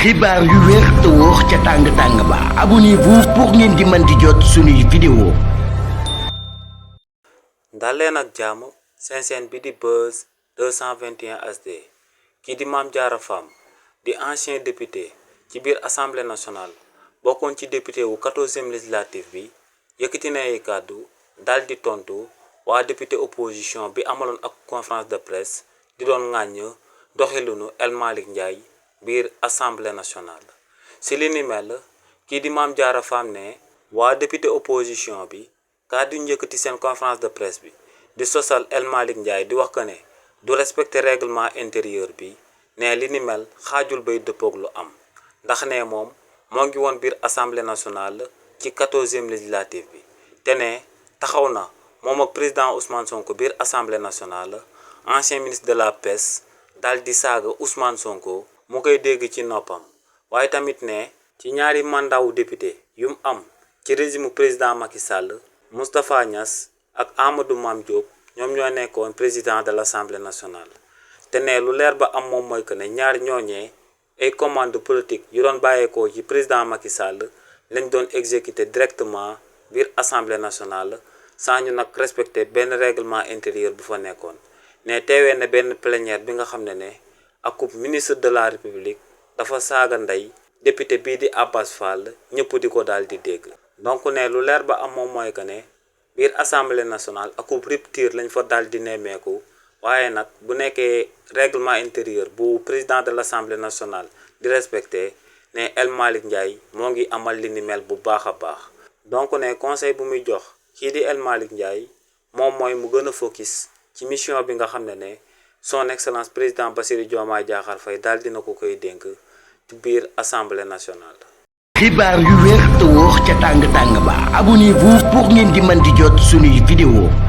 xibaar yu wér te wóor ca tàng ba abonnez-vous pour ngeen di mën di jot suñuy vidéo. daleen ak jàmm seen chaîne bi di Buzz 221 HD kii di Mame Diarra Fam di ancien député ci biir assemblée nationale bokkoon ci député wu 14e législative bi yëkkati na ay kàddu dal di tontu waa député opposition bi amaloon ak conférence de presse di doon ŋàññ doxalinu El Malick Ndiaye biir assemblée nationale. ci li ni mel kii di Mame Diarra Fam ne waa député opposition bi kàddu njëkkati seen conférence de presse bi di sosal El Malick Ndiaye di wax que ne du respecter règlement intérieur bi ne li ni mel xaajul bay dëppoog lu am ndax ne moom moo ngi woon biir assemblée nationale ci 14e législative bi te ne taxaw na moom ak président Ousmane Sonko biir assemblée nationale ancien ministre de la pêche dal di saaga Ousmane Sonko mu koy dégg ci noppam waaye tamit ne ci ñaari mandat wu député yum am ci régime président Macky Sall Moustapha Niass ak Amadou Mame Diop ñoom ñoo nekkoon président de l'Assemblée nationale te ne lu leer ba am moom mooy que ne ñaar ñooñee ay commande politique yu doon bàyyeekoo ci président Macky Sall lañ doon exécuter directement biir Assemblée nationale sans ñu nag respecter benn règlement intérieur bu fa nekkoon ne teewee na benn plénière bi nga xam ne akub ministre de la République dafa saaga ndey député bii di Abbas Fall ñëpp di ko daal di dégg donc ne lu leer ba am moom mooy que ne biir assemblée nationale akub rupture lañ fa daal di nemmeeku waaye nag bu nekkee règlement intérieur bu président de l'Assemblée nationale di respecté ne El Malick Ndiaye moo ngi amal li ni mel bu baax a baax donc ne conseil bu muy jox kii di El Malick Ndiaye moom mooy mu gën a focus ci mission bi nga xam ne son excellence président Bassirou Diomaye Diakhar Faye daal dina ko koy dénk ci biir assemblée nationale. xibaar yu wér te wóor ca tàng ba abonnez-vous pour ngeen di mën di jot suñuy vidéo.